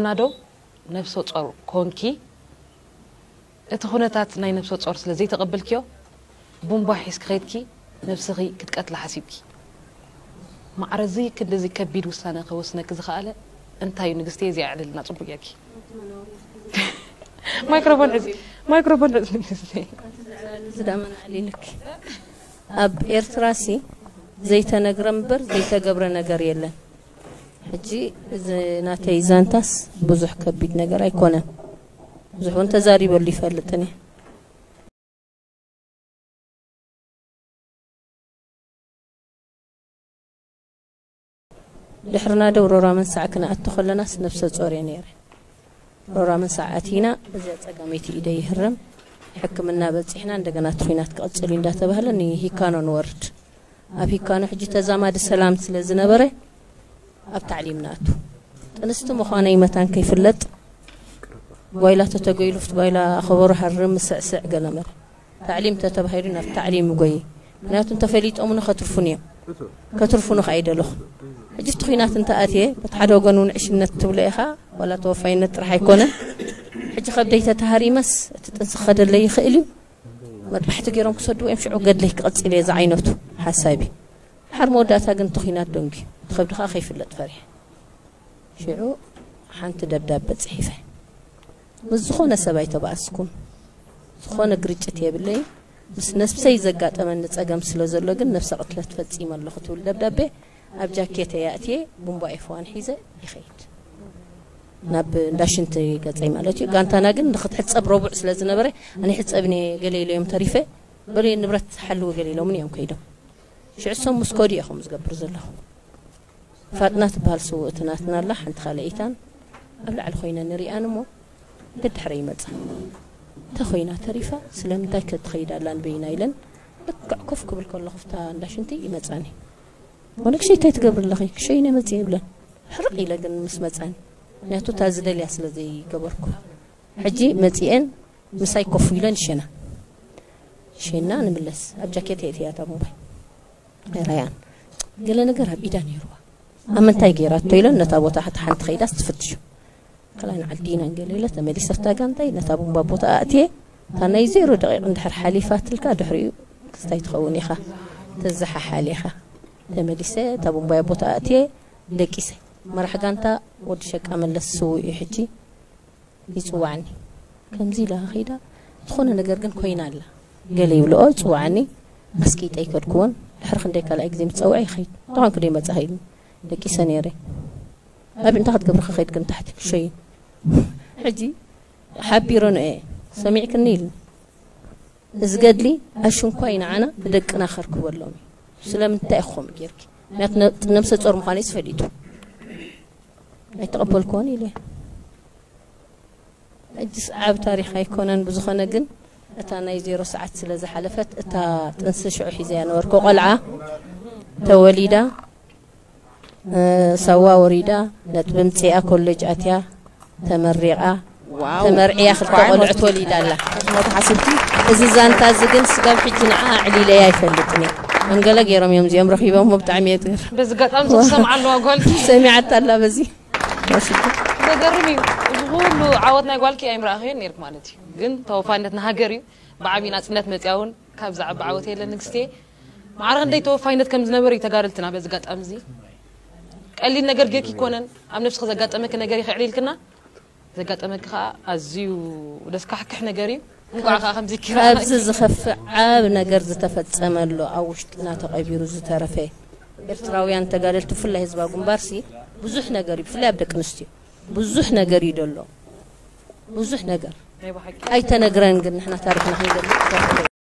ናዶ ነፍሰ ጾር ኮንኪ፣ እቲ ኩነታት ናይ ነፍሰ ጾር ስለ ዘይተቐበልክዮ፣ ቡምባ ሒዝኪ ኸይድኪ ነብስኺ ክትቀትሊ ሓሲብኪ። ማዕረዚ ክንድዚ ከቢድ ውሳነ ከወስነኪ ዝኸኣለ እንታይ እዩ ንግስቲ? እዚኣ ኣዕልልና ጽቡቕ ጌርኪ። ማይክሮፎን ሕዚ፣ ማይክሮፎን ሕዚ ንግስቲ። እዚ ደኣ መን ኣዕሊሉኪ? ኣብ ኤርትራሲ ዘይተነግረ እምበር ዘይተገብረ ነገር የለን። ሕጂ እዚ ናተይ ዛንታስ ብዙሕ ከቢድ ነገር ኣይኮነን። ብዙሕ እውን ተዛሪበሉ ይፈልጥን እየ። ድሕሪ ናደው ሮራ መንሳዕ ክንኣቱ ከለናስ ነብሰ ጾር እየ ነይረ። ሮራ መንሳዕ ኣቲና፣ እዚኣ ጸጋመይቲ ኢደይ ይህረም፣ ሕክምና በጺሕና፣ እንደገና እቲ ኹናት ክቕጽል እዩ እንዳተባህለ ንሂካኖ ንወርድ። ኣብ ሂካኖ ሕጂ ተዛማዲ ሰላም ስለ ዝነበረ ኣብ ታዕሊም ንኣቱ። ጥንስቲ ምዃነይ መታን ከይፍለጥ ጓይላ ተተጎይሉ፣ ፍት ጓይላ ከበሮ ሃርም፣ ምስዕስዕ ገለመለ። ታዕሊም ተተባሂሉ ናብ ታዕሊም ይጎይ። ምክንያቱ እንተፈሊጦምኒ ከትርፉኒ እዮም። ከትርፉኒ ከኣ ይደለኹ። ሕጂ እቲ ኹናት እንተ ኣትየ፣ በቲ ሓደ ወገን እውን ዕሽነት ትብሎ ኢኻ፣ ዋላ ተወፋይነት ጥራሕ ኣይኮነን። ሕጂ ከብደይ ተተሃሪመስ እቲ ጥንሲ ክኸደለይ ይኽእል እዩ። መጥባሕቲ ገይሮም ክሰድዎ እዮም፣ ሽዑ ገድለይ ክቕጽል እየ ዝዓይነቱ ሓሳቢ። ድሓር መወዳእታ ግን እቲ ኹናት ደንጉዩ። እቲ ከብዲ ከኣ ከይፍለጥ ፈሪሐ። ሽዑ ሓንቲ ደብዳበ ጽሒፈ። ምስ ዝኾነ ሰብ ኣይተባኣስኩን። ዝኾነ ግርጭት የብለይን። ምስ ነብሰይ ዘጋጠመኒ ጸገም ስለ ዘሎ ግን ነብሰ ቅትለት ፈጺመ ኣለኹ ትብል ደብዳቤ ኣብ ጃኬተይ ኣእትየ ቡምባ ኤፍ ዋን ሒዘ ይኸይድ። ናብ እንዳ ሽንቲ ገጸይ ማለት እዩ። ጋንታና ግን ንኽትሕጸብ ረቡዕ ስለ ዝነበረ፣ ኣነ ይሕጸብን እየ ገለ ኢለዮም ተሪፈ። በሉ ንብረት ሓልዉ ገለ ኢሎምን እዮም ከይዶም። ሽዑ እሶም ምስ ከዱ እየ ከምኡ ዝገብር ዘለኹ። ፋጥና ትበሃል ስውእቲ ናትና ኣላ፣ ሓንቲ ካልኣይታን ኣብ ላዕሊ ኮይነን ንሪኣን እሞ ደድሕረይ ይመጻ። እታ ኮይና ተሪፋ፣ ስለምንታይ ከ ትኸይድ ኣላ ንበይና ኢለን፣ ልክዕ ኮፍ ክብል ከለኹ፣ ፍታ እንዳ ሽንቲ ይመጻኒ። "ወደ ክሸይ እንታይ ትገብሪ ኣለኺ?" "ክሸይነ መጽየ" ይብለን። ሕርቕ ኢለ ግን ምስ መጻኒ፣ ምክንያቱ እታ ዝደልያ ስለ ዘይገበርኩ። ሕጂ መጺኤን ምሳይ ኮፍ ኢለን ይሸና። ሸና ንምለስ፣ ኣብ ጃኬት የእትያ እታ ቡምባይ። ራያን ገለ ነገር ኣብ ኢዳ ነይርዋ። ኣብ ምንታይ ገይራቶ ኢለን ነታ ቦታ ሓንቲ ሓንቲ ከይዳስ ትፍትሹ። ከላ ንዓዲ ኢና ገለ ኢለ ተመሊሰ፣ ኣብታ ጋንታይ ነታ ቡምባ ቦታ ኣእትየ። እታ ናይ ዜሮ ደቂቕ እንድሕር ሓሊፋትልካ ድሕሪኡ ክስታይ ትኸውን ኢኻ፣ ትዘሓሓል ኢኻ። ተመሊሰ እታ ቡምባይ ቦታ ኣእትየ ደቂሰ። መራሕ ጋንታ ወዲ ሸቃ መለስ ስዉእ እዩ ሕጂ። ይጽዋዕኒ። ከምዚ ኢላ ከይዳ፣ ዝኾነ ነገር ግን ኮይና ኣላ። ገለ ይብልኦ፣ ይጽዋዕኒ። ኣስቂጠ ኣይከድክዎን። ድሕሪ ክንደይ ካልኣይ ግዜ ምስ ጸውዐ ይኸይድ። እንተኾንኩ ደይመጻ ከይድኒ። ደቂሰ ነይረ። ኣብ እንታይ ክትገብሪ ከኸይድ ግን ታሕቲ ክሸይን። ሕጂ ሓቢረ ንኤ፣ ሰሚዕክኒ ኢልኒ። እዚ ገድሊ ኣሽንኳይ ንዓና ንደቅና ከርክበሎም እዩ። ስለምንታይ ኢኹም ጌርኪ? ምክንያቱ ነ-፣ ነብሰ ጾር ምዃነይ ተፈሊጡ። ኣይተቐበልክዎን ኢለ። ሕጅስ ዓብ ታሪኽ ኣይኮነን። ብዝኾነ ግን እታ ናይ ዜሮ ሰዓት ስለ ዝሓለፈት፣ እታ ጥንሲ ሽዑ ሒዘያ ነበርኩ። ቆልዓ ተወሊዳ፣ እ፣ ሳዋ ወሪዳ፣ ነጥቢ ምጽኣ፣ ኮሌጅ ኣትያ፣ ተመሪቓ፣ ዋው። ተመርዕያ፣ ክልተ እንኳዕ ቆልዑት ሞት-፣ ወሊዳ ኣላ። ሞት ሓሲብኪ? እዚ ዛንታ እዚ ግን ስጋብ ሕጂ ንዓ ኣዕሊለያ ኣይፈልጥን እየ። ከም ገለ ገይሮም እዮም እዚኦም ረኺቦም፣ ብጣዕሚ እየ ትገርም። በዚ ኣጋጣሚ ክትሰምዓ ኣለዋ ጓልኪ። ሰሚዓታ ኣላ በዚ። ወሲዱ። ዘገርም እዩ። እዚ ኩሉ ዓወት ናይ ጓልኪ ኣይምረኣኽዮን ነይርክ ማለት እዩ። ግን ተወፋይነት ንሃገር እዩ። ብዓቢ ናጽነት መጽያ እውን ካብዚ ዓቢ ዓወት የለን ንግስቴ። ማዕረ ክንደይ ተወፋይነት ከም ዝነበረ እዩ ተጋደልትና በዚ ኣጋጣሚ እዚ። ቀሊል ነገር ጌርኪ ኣይኮነን። ኣብ ነብስኺ ዘጋጠመኪ ነገር ኢኺ ኣዕሊልክና። ዘጋጠመኪ ከኣ ኣዝዩ ዘስካሕክሕ ነገር እዩ። እንኳዕ ከኣ ከምዚ ኪራ። ካብዚ ዝኸፍእ ዓብ ነገር ዝተፈጸመ ኣሎ ኣብ ውሽጥና ተቐቢሩ ዝተረፈ። ኤርትራውያን ተጋደልቲ ብፍላይ ህዝባዊ ግንባርሲ ብዙሕ ነገር እዩ፣ ብፍላይ ኣብ ደቂ ኣንስትዮ ብዙሕ ነገር እዩ ደሎ። ብዙሕ ነገር ናይ ብሓቂ። ኣይተነግረን ግን ንሕና ታሪኽና ክንገልጽ